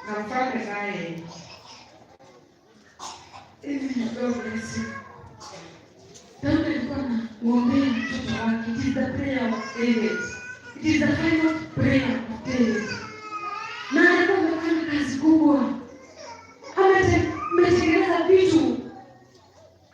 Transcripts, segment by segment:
Na mfalme naye. Amen. God bless you. Daudi alikuwa anamuombea mtoto wake. It is the prayer of David. It is the final prayer of David. Na alikuwa amefanya kazi kubwa. Ametengeneza vitu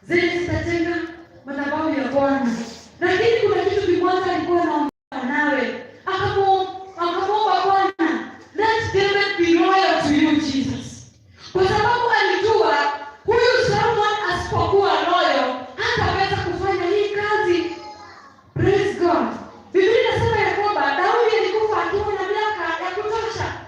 zenye zitajenga madhabahu ya Bwana. Lakini kuna kitu kimoja alikuwa anaomba nawe. Akamwomba Bwana, "Let David be loyal to you, Jesus." Kwa sababu alijua huyu Solomon asipokuwa loyal hataweza kufanya hii kazi. Praise God. Biblia inasema ya kwamba Daudi alikufa akiwa na miaka ya kutosha.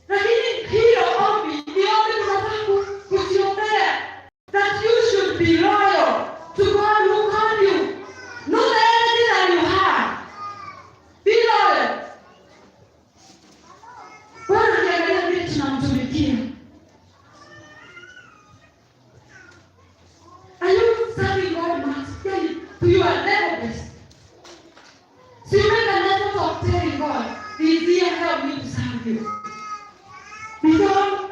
Lakini hilo ombi ni ombi tunafaa kujiombea. That you should be loyal to God who called you. Not the energy that you have. Be loyal. Bwana akiangalia vile tunamtumikia. Are you serving God max? To your level best? So you make an effort of telling God, "This year help me to serve you beyond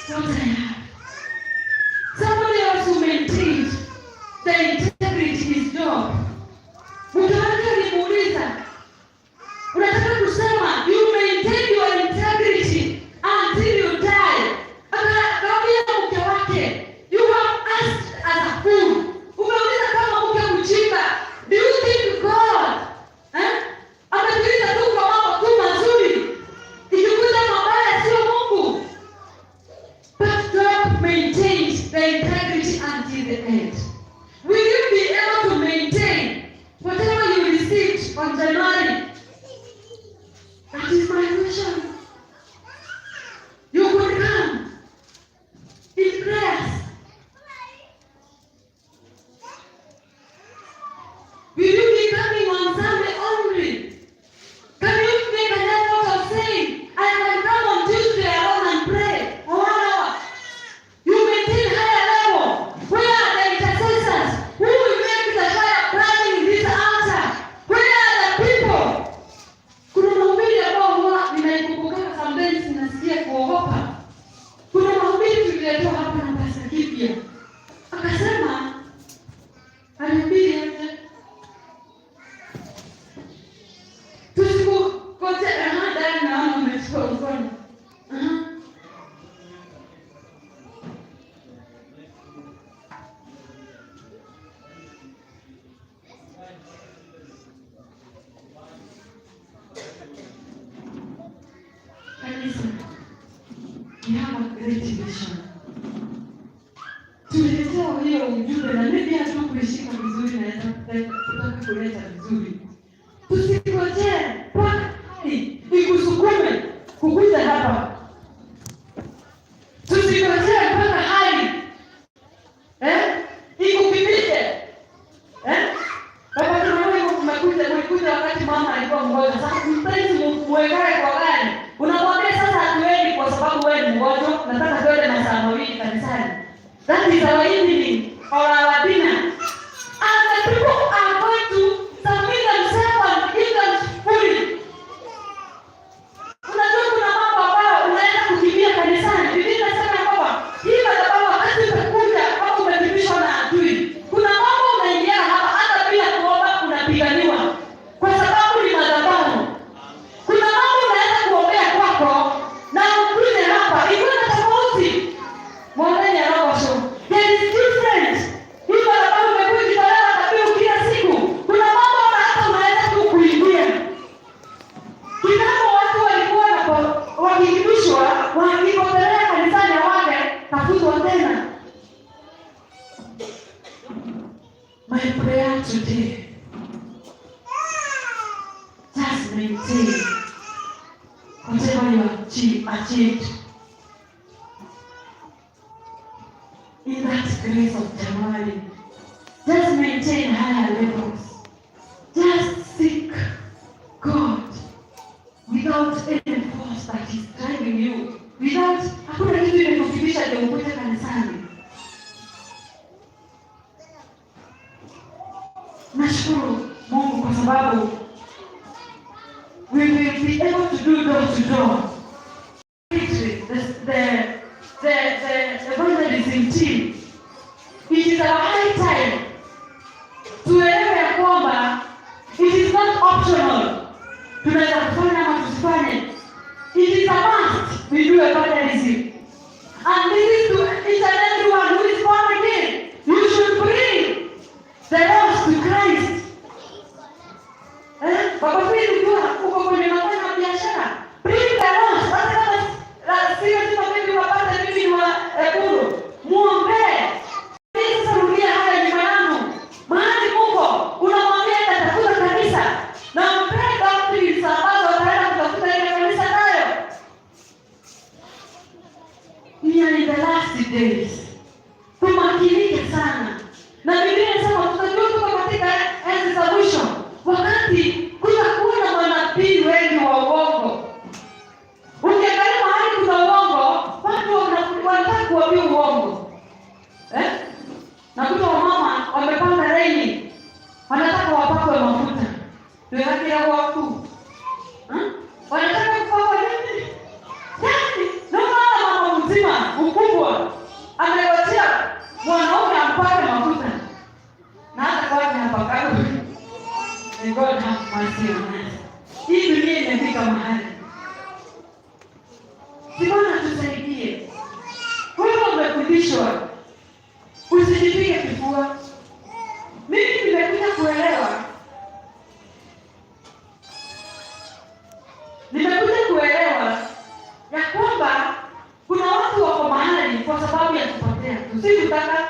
what I have." Somebody else who maintained the integrity is Job. Mke wake alimuuliza, "Unataka kusema you maintain your integrity until you die?" Akamwambia mke wake, "You have asked as a fool. Umeuliza kama mke mjinga. Do you think God, eh, ametuita tu kwa mambo tu mazuri? Ikikuja mabaya sio Mungu." But Job maintained the integrity until the end. Will you be able to maintain whatever you received on January? That is my question. You could come in prayers. Will you be coming on Sunday only? Can you make an effort of saying, "I can come on Tuesday alone and pray for one hour"? You maintain higher level. Where are the intercessors who will make the fire burning in this altar? Where are the people? Kuna mahubiri ambao huwa ninaikumbuka, sometimes nasikia kuogopa. Kuna mahubiri tuliletewa hapa na Pastor Kipya. Akasema, alihubiri aje? Tusikukote. Aha, Dani, naona umechukua mkono. Aha. Kanisa, we have a great vision. Tuliletewa hiyo ujumbe na maybe hatukuishika vizuri, naweza kutaka kuleta vizuri. Tusikojee mpaka hali ikusukume kukuja hapa. Tusikojee mpaka hali, eh, ikukimbishe, eh? Baba, tunaona umekuja, ulikuja wakati mama alikuwa mgonjwa. Sasa mpenzi, mwekae kwa gari, unamwambia, "Sasa hatuendi kwa sababu wewe ni mgonjwa, nataka twende masaa 2 kanisani." That is our evening or our dinner. And the people are going to submit themselves and give them fully. Unajua kuna mambo ambayo unaenda kukimbia kanisani. Biblia inasema ya kwamba hii madhabahu, wakati utakuja kama umekimbishwa na adui. Kuna mambo unaingia hapa hata bila kuomba unapiganiwa. Kwa sababu ni madhabahu. Kuna mambo unaweza kuombea kwako na ukuje hapa ikiwa na tofauti. Mwandani ya roho so. There is difference. Hii madhabahu imekuwa ikitolewa dhabihu kila siku. Kuna mambo hata unaweza tu kuingia. Kitambo watu walikuwa wakikimbishwa, wakipotelea kanisani wake tafutwa tena. My prayer today, just maintain whatever you have achieved in that grace of January. Just maintain higher levels. Just seek God without any force that is driving you. Without, hakuna kitu imekukimbisha ndio ukuje kanisani. Nashukuru Mungu kwa sababu we will be able to do door to door. do evangelism. And this is to each and everyone who is born again. You should bring the lost to Christ. Eh? Baba Phil, ukiwa uko kwenye unafanya biashara, bring the lost. Hata kama si lazima mimi wapate mimi ni wa Eburu. Muombee. Sasa rudia haya nyuma yangu. Mahali muko unamwambia enda tafuta kanisa na mpee doctrines ambazo wataenda kutafuta ile kanisa nayo. We are in the last days. Tumakinike sana. Na Biblia inasema tutajua tuko katika enzi za mwisho, wakati kutakuwa na manabii wengi wa uongo. Ukiangalia mahali kuna uongo, watu wanataka kuambia uongo. Eh? Nakuta wamama wamepanga laini, wanataka wapakwe mafuta. Ndio haki ya wakuu. Wanataka kupakwa nini? Yaani, ndio maana mama mzima mkubwa amengojea mwanaume ampake mafuta na hata kwake hapakagwi. May God have mercy on us. Hii dunia imefika mahali. Si Bwana tusaidie. Wewe umefundishwa usijipige kifua. Mimi nimekuja kuelewa ya kwamba kuna watu wako mahali kwa sababu ya kupotea tu, si kutaka.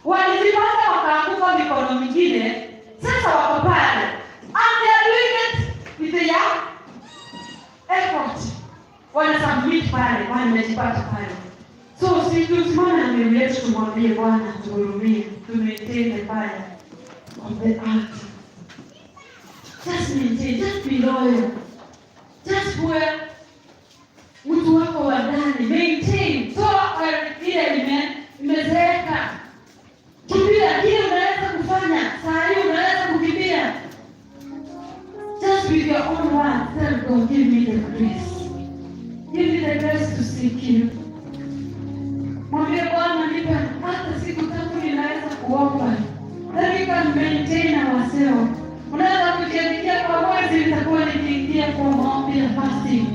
Walijipata wakaanguka mikono mingine, sasa wako pale and they are doing it with their effort, wanasubmit pale, wamejipata pale. So si tusimame na mioyo yetu tumwambie Bwana tuhurumie, tu maintain the fire of the altar. Just maintain, just be loyal. Just kuwe mtu wako wa ndani, maintain. Toa ile imezeeka. Kimbia kile unaweza kufanya, saa hii unaweza kukimbia. Just with your own words, tell God, "Give me the grace. Give me the grace to seek you." Mwambie Bwana, nipe hata siku 3 ninaweza kuomba. Then we can maintain ourselves. Unaweza kujiandikia kwa mwezi nitakuwa nikiingia kwa maombi ya fasting.